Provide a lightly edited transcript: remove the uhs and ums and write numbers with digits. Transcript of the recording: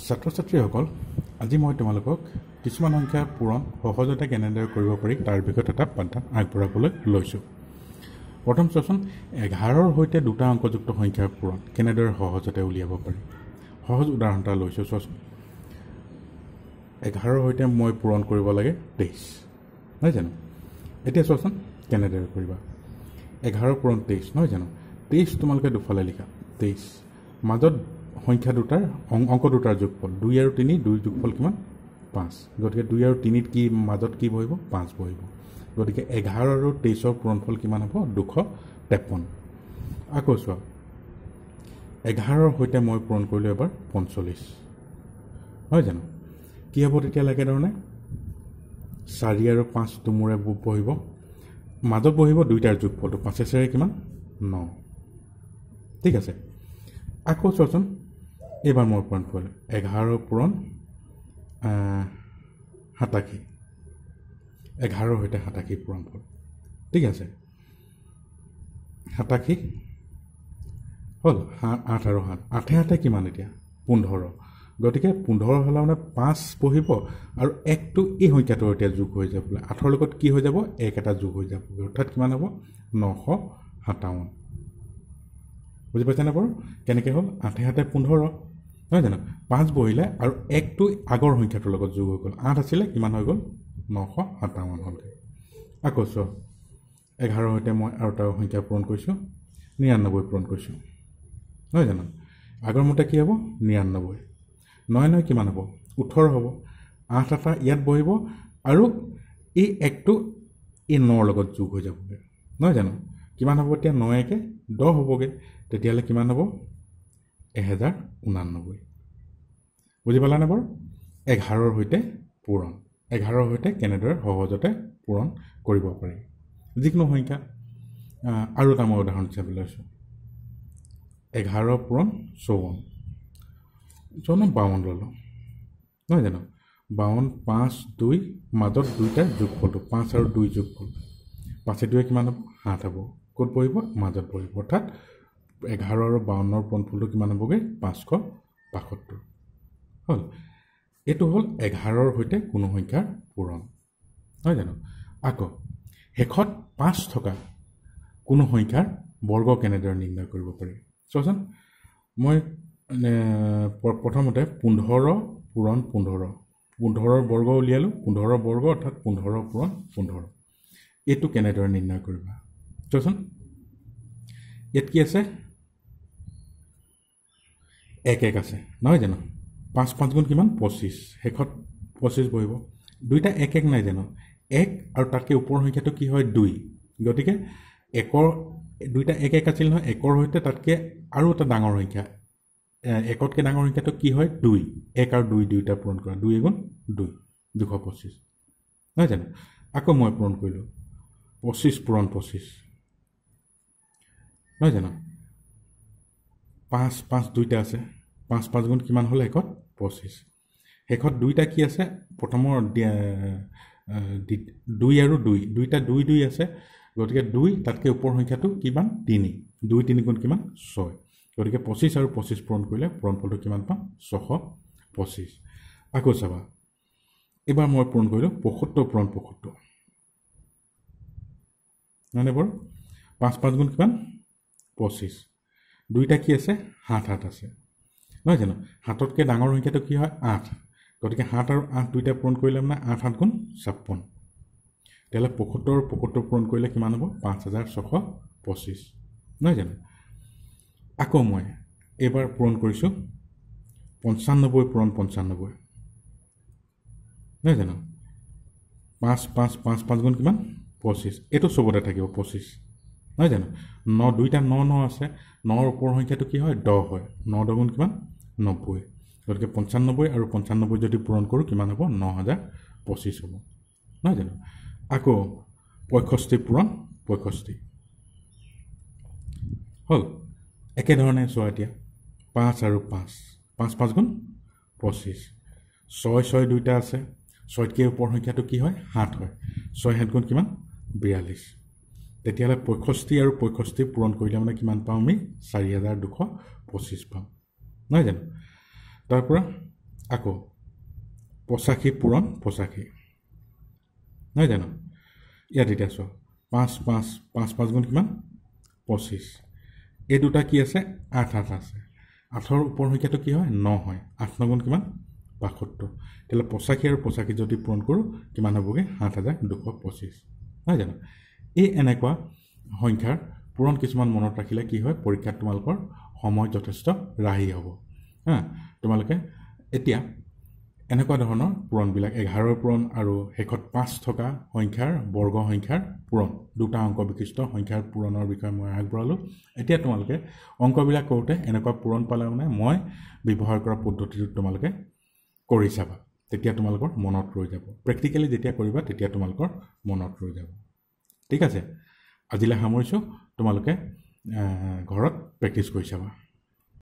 ছাত্ৰ ছাত্ৰীসকল, আজি মই তোমালোকক কিছুমান সংখ্যা পূৰণ সহজতে কেনেদৰে কৰিব পাৰি তাৰ বিষয়ত এটা পাঠদান আগবঢ়াবলৈ লৈছোঁ। প্ৰথম চোৱাচোন, 11ৰ সৈতে দুটা অংকযুক্ত সংখ্যাৰ পূৰণ কেনেদৰে সহজতে উলিয়াব পাৰি। সহজ উদাহৰণ এটা লৈছোঁ। চোৱাচোন, 11ৰ সৈতে মই পূৰণ কৰিব লাগে 23, নহয় জানো? এতিয়া চোৱাচোন কেনেদৰে কৰিবা। 11 পূৰণ 23, নহয় জানো? 23 তোমালোকে দুফালে লিখা, 23 মাজত সংখ্যা দুটাৰ অংক দুটাৰ যোগফল 2 আৰু 3, 2 যোগফল কিমান? 5। গতিকে 2 আৰু 3ত কি মাজত কি বহিব? 5 বহিব। গতিকে 11 আৰু 23ৰ পূৰণফল কিমান হ'ব? 253। আকৌ চোৱা, 11ৰ সৈতে মই পূৰণ কৰিলোঁ এবাৰ 45, নহয় জানো? কি হ'ব তেতিয়াহ'লে? একেধৰণে 4 আৰু 5 দুমূৰে বহিব, মাজত বহিব দুইটাৰ যোগফলটো, 5 4 কিমান? 9। ঠিক আছে। আকৌ চোৱাচোন, এইবাৰ মই পূৰণ কৰিলোঁ 11 পূৰণ 87, 11ৰ সৈতে 87 পূৰণফল। ঠিক আছে, 87 হ'ল 8 আৰু 7, 8 8 কিমান এতিয়া? 15। গতিকে 15 হ'লে মানে 5 বহিব আৰু 1টো এই সংখ্যাটোৰ এতিয়া যোগ হৈ যাব। 8ৰ লগত কি হৈ যাব? 1 এটা যোগ হৈ যাব, অৰ্থাৎ কিমান হ'ব? 957। বুজি পাইছেনে বাৰু কেনেকৈ হ'ল? 8 8 15, নহয় জানো? 5 বহিলে আৰু 1টো আগৰ সংখ্যাটোৰ লগত যোগ হৈ গ'ল, 8 আছিলে কিমান হৈ গ'ল? 957 হ'লগৈ। আকৌ চোৱা, 11ৰ সৈতে মই আৰু এটা সংখ্যা পূৰণ কৰিছোঁ, 99 পূৰণ কৰিছোঁ, নহয় জানো? আগৰ মতে কি হ'ব? 99। 9 9 কিমান হ'ব? 18 হ'ব। 8 এটা ইয়াত বহিব আৰু এই 1টো এই 9ৰ লগত যোগ হৈ যাবগৈ, নহয় জানো? কিমান হ'ব এতিয়া? 9 1 10 হ'বগৈ। তেতিয়াহ'লে কিমান হ'ব? 1089। বুজি পালানে বাৰু? 11ৰ সৈতে পূৰণ, 11ৰ সৈতে কেনেদৰে সহজতে পূৰণ কৰিব পাৰি যিকোনো সংখ্যা। আৰু এটা মই উদাহৰণ হিচাপে লৈছোঁ, 11 পূৰণ 54, 54 ল'লোঁ, নহয় জানো? 52 5 2 মাজত দুইটাৰ যোগফলটো, 5 আৰু 2 যোগফল, 5 2 কিমান হ'ব? 7 হ'ব। ক'ত বহিব? মাজত বহিব। অৰ্থাৎ 11 আৰু 52ৰ পূৰণফলটো কিমান হ'বগৈ? 572 হ'ল। এইটো হ'ল 11ৰ সৈতে কোনো সংখ্যাৰ পূৰণ, নহয় জানো? আকৌ শেষত 5 থকা কোনো সংখ্যাৰ বৰ্গ কেনেদৰে নিৰ্ণয় কৰিব পাৰি। চোৱাচোন, মই প্ৰথমতে 15 পূৰণ 15, 15ৰ বৰ্গ উলিয়ালোঁ, 15ৰ বৰ্গ অৰ্থাৎ 15 পূৰণ 15। এইটো কেনেদৰে নিৰ্ণয় কৰিবা? চোৱাচোন, ইয়াত কি আছে? 1 1 আছে, নহয় জানো? 5 5 গুণ কিমান? 25। শেষত 25 বহিব। দুইটা 1 1 নাই জানো? 1 আৰু তাতকৈ ওপৰৰ সংখ্যাটো কি হয়? 2। গতিকে 1ৰ দুইটা 1 1 আছিল নহয়, 1ৰ সৈতে তাতকৈ আৰু এটা ডাঙৰ সংখ্যা, 1তকৈ ডাঙৰ সংখ্যাটো কি হয়? 2। 1 আৰু 2 দুইটা পূৰণ কৰা, 2 গুণ 2, 225, নহয় জানো? আকৌ মই পূৰণ কৰিলোঁ 25 পূৰণ 25, নহয় জানো? 5 5 দুইটা আছে, 5 5 গুণ কিমান হ'ল? শেষত 25। শেষত দুইটা কি আছে? প্ৰথমৰ 2 আৰু 2, দুইটা 2 2 আছে। গতিকে 2 তাতকৈ ওপৰ সংখ্যাটো কিমান? 3। 2 3 গুণ কিমান? 6। গতিকে 25 আৰু 25 পূৰণ কৰিলে পূৰণফলটো কিমান পাম? 625। আকৌ চাবা, এইবাৰ মই পূৰণ কৰিলোঁ 75 পূৰণ 75, নহয়নে বাৰু? 5 5 গুণ কিমান? 25। দুইটা কি আছে? 7 7 আছে, নহয় জানো? 7তকৈ ডাঙৰ সংখ্যাটো কি হয়? 8। গতিকে 7 আৰু 8 দুইটা পূৰণ কৰিলে মানে 8 7 গুণ 56। তেতিয়াহ'লে 75 আৰু 75 পূৰণ কৰিলে কিমান হ'ব? 5625, নহয় জানো? আকৌ মই এইবাৰ পূৰণ কৰিছোঁ 95 পূৰণ 95, নহয় জানো? 5 5 5 5 গুণ কিমান? 25। এইটো চবতে থাকিব 25, নহয় জানো? 9 দুইটা 9 9 আছে, 9ৰ ওপৰৰ সংখ্যাটো কি হয়? 10 হয়। 9 10 গুণ কিমান? 90। গতিকে 95 আৰু 95 যদি পূৰণ কৰোঁ কিমান হ'ব? 9025 হ'ব, নহয় জানো? আকৌ 65 পূৰণ 65 হ'ল। একেধৰণে চোৱা, এতিয়া 5 আৰু 5, 5 5 গুণ 25, 6 6 দুইটা আছে, 6তকৈ ওপৰ সংখ্যাটো কি হয়? 7 হয়। 6 7 গুণ কিমান? 42। তেতিয়াহ'লে 65 আৰু 65 পূৰণ কৰিলে মানে কিমান পাওঁ আমি? 4225 পাম, নহয় জানো? তাৰ পৰা আকৌ 85 পূৰণ 85, নহয় জানো? ইয়াত এতিয়া চোৱা 5 5 5 5 গুণ কিমান? 25। এই দুটা কি আছে? 8 8 আছে। 8ৰ ওপৰ সংখ্যাটো কি হয়? 9 হয়। 8 9 গুণ কিমান? 72। তেতিয়াহ'লে 85 আৰু 85 যদি পূৰণ কৰোঁ কিমান হ'বগৈ? 7225, নহয় জানো? এই এনেকুৱা সংখ্যাৰ পূৰণ কিছুমান মনত ৰাখিলে কি হয়, পৰীক্ষাত তোমালোকৰ সময় যথেষ্ট ৰাহি হ'ব। হা, তোমালোকে এতিয়া এনেকুৱা ধৰণৰ পূৰণবিলাক 11ৰ পূৰণ আৰু শেষত 5 থকা সংখ্যাৰ বৰ্গ সংখ্যাৰ পূৰণ, দুটা অংক বিশিষ্ট সংখ্যাৰ পূৰণৰ বিষয়ে মই আগবঢ়ালোঁ। এতিয়া তোমালোকে অংকবিলাক কৰোঁতে এনেকুৱা পূৰণ পালে মানে মই ব্যৱহাৰ কৰা পদ্ধতিটো তোমালোকে কৰি চাবা, তেতিয়া তোমালোকৰ মনত ৰৈ যাব। প্ৰেক্টিকেলি যেতিয়া কৰিবা তেতিয়া তোমালোকৰ মনত ৰৈ যাব। ঠিক আছে, আজিলৈ সামৰিছোঁ। তোমালোকে ঘৰত প্ৰেক্টিছ কৰি চাবা।